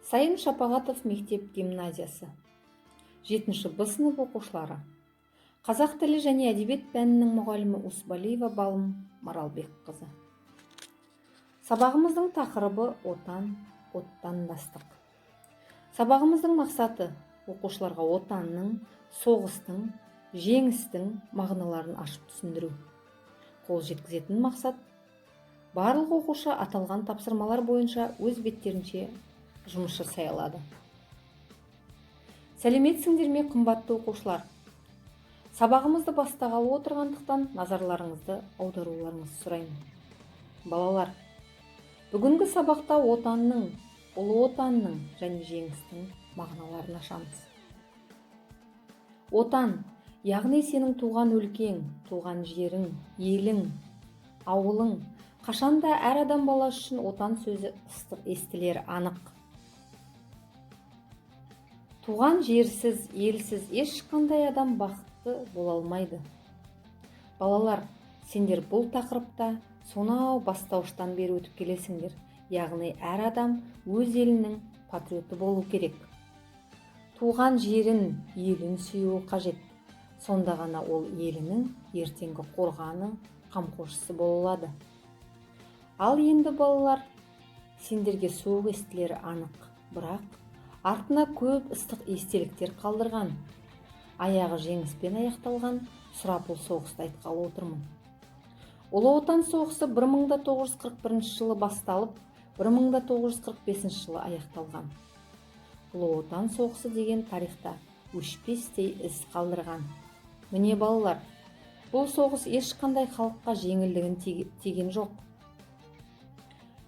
Сайын Шапағатов мектеп гимназиясы, 7 Б сынып оқушылары. Қазақ тілі және әдебиет пәнінің мұғалімі Усбалиева Балым Маралбекқызы. Сабағымыздың тақырыбы: Отан, отандастық. Сабағымыздың мақсаты: оқушыларға отанның, соғыстың, жеңістің мағыналарын ашып түсіндіру. Қол жеткізетін мақсат: барлық оқушы аталған тапсырмалар бойынша өз беттерінше жұмыс жасай алады. Сәлеметсіңдер ме, қымбатты оқушылар! Сабағымызды бастағалы отырғандықтан, назарларыңызды аударуларыңызды сұраймын. Балалар, бүгінгі сабақта Отанның, Ұлы Отанның және жеңістің мағыналарын ашамыз. Отан, яғни сенің туған өлкең, туған жерің, елің, ауылың. Қашанда әр адам баласы үшін отан сөзі ыстық естілері анық. Туған жерсіз, елсіз ешқандай адам бақытты бола алмайды. Балалар, сендер бұл тақырыпта сонау бастауыштан бері өтіп келесіңдер. Яғни әр адам өз елінің патриоты болу керек, туған жерін, елін сүюі қажет. Сонда ғана ол елінің ертеңгі қорғаны, қамқоршысы бола алады. Ал енді, балалар, сендерге суық естілері анық, бірақ артына көп ыстық естеліктер қалдырған, аяғы жеңіспен аяқталған сұрапыл соғысты айтқалы отырмын. Ұлы Отан соғысы 1941 жылы басталып, 1945 жылы аяқталған. Ұлы Отан соғысы деген тарихта өшпестей із қалдырған. Міне, балалар, бұл соғыс ешқандай халыққа жеңілдігін тиген жоқ.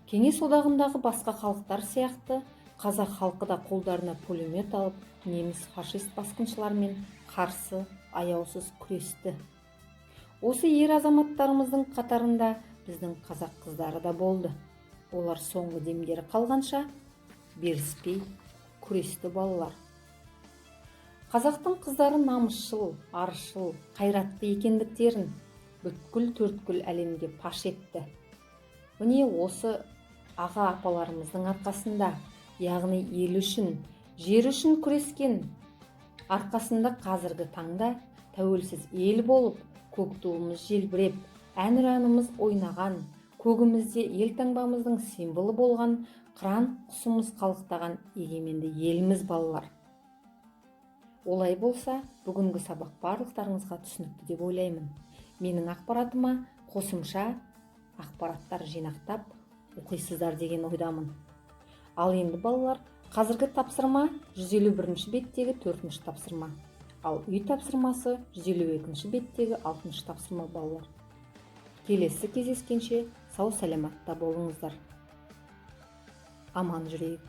Кеңес Одағындағы басқа халықтар сияқты қазақ халқы да қолдарына пулемет алып, неміс фашист басқыншыларымен қарсы аяусыз күресті. Осы ер азаматтарымыздың қатарында біздің қазақ қыздары да болды. Олар соңғы демдері қалғанша беріспей күресті. Балалар, қазақтың қыздары намысшыл, аршыл, қайратты екендіктерін бүткіл төрткүл әлемге паш етті. Міне, осы аға апаларымыздың арқасында, яғни ел үшін, жер үшін күрескен арқасында қазіргі таңда тәуелсіз ел болып, көк туымыз желбіреп, әнұранымыз ойнаған, көгімізде елтаңбамыздың символы болған қыран құсымыз қалықтаған егеменді елміз. Балалар, олай болса, бүгінгі сабақ барлықтарыңызға түсінікті деп ойлаймын. Менің ақпаратыма қосымша ақпараттар жинақтап оқисыздар деген ойдамын. Ал енді, балалар, қазіргі тапсырма 151 беттегі төртінші тапсырма, ал үй тапсырмасы 152 беттегі алтыншы тапсырма. Балалар, келесі кездескенше сау саламатта болыңыздар, аман жүрейік.